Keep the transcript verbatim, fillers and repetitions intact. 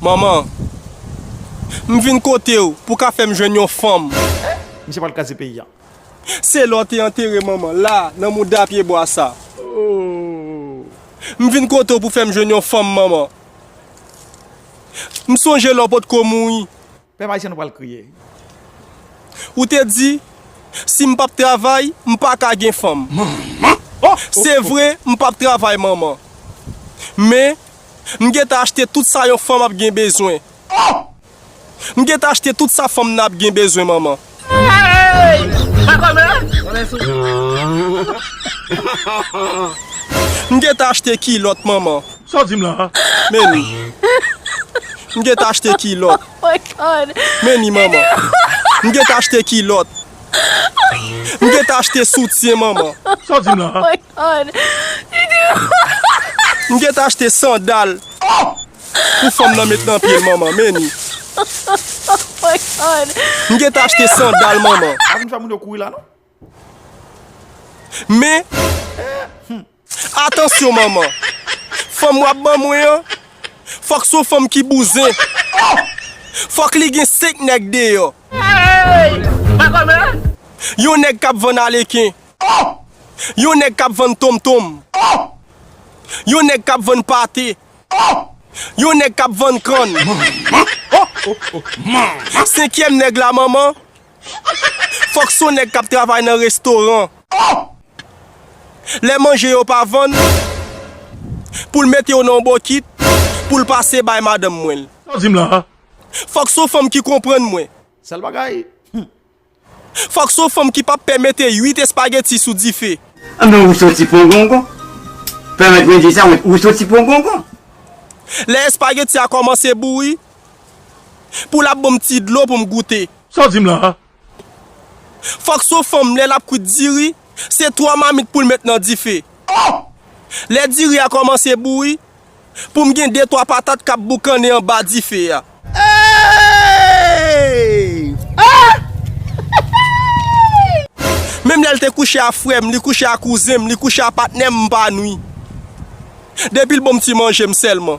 Manman, m vin kote w pou w ka fè m jwenn yon fanm. Misye pral kraze peyi a. Se la w te antere manman, la, nan mouda pyebwa sa. Oh. M vin kote w pou w fè m jwenn yon fanm, manman. M sonje lè w potko mouri. Pèp ayisyen, nou pral kriye. Ou te di, si m p ap travay, m pa ka gen fanm. Manman! Oh! Se vre, m p ap travay, manman. Men, m gentan achte tout sa yon fanm ap gen bezwen. Oh! M gentan achte tout sa fanm nan ap gen bezwen, manman. Hey! Sa kòman? M gentan achte kilòt, manman. Sa w di m la a? Meni. M gentan achte kilòt. Oh my God. Meni, manman. M gentan achte kilòt. M gentan achte soutyen, manman. Sa w di m la a? Oh my God. M gentan achte sandal. Oh! Pou fanm nan met nan pye l, manman, meni. Oh my God. M gentan achte sandal, manman. Pa vin fè moun yo kouri la, non. Men, atansyon, manman. Fanm w ap ban mwen an, fòk se yon fanm ki bouzen. Fòk li gen senk nèg deyò. Hey! Sa kòman? Yon nèg k ap vann aleken. Yon nèg k ap vann tonmtonm. Yon nèg k ap vann pate. Yon nèg k ap vann kann. Senkyèm nèg la, manman, fòk se yon nèg k ap travay nan restoran. Lè manje yo pa vann, pou l mete yo nan yon bokit, pou l pase bay madanm mwen l. Sa w di m la a? Fòk se yon fanm ki konprann mwen. Sèl bagay. Fòk se yon fanm ki p ap pè mete uit espageti sou dife. Anben, ou soti pongongon. Pèmèt mwen di sa, ou soti pongongon. Lè espageti a kòmanse bouyi, pou l ap ban m ti dlo pou m goute. Sa w di m la a? Fòk se yon fanm, lè l ap kwit diri, se twa mamit pou l met nan dife. Lè diri a kòmanse bouyi, pou m gen de twa patat k ap boukannen anba dife a. Hey! Ah! Menm lè l te kouche a frè m, li kouche a kouzen m, li kouche a patnè m, m pa nwi. Depi l ban m ti manje m sèlman.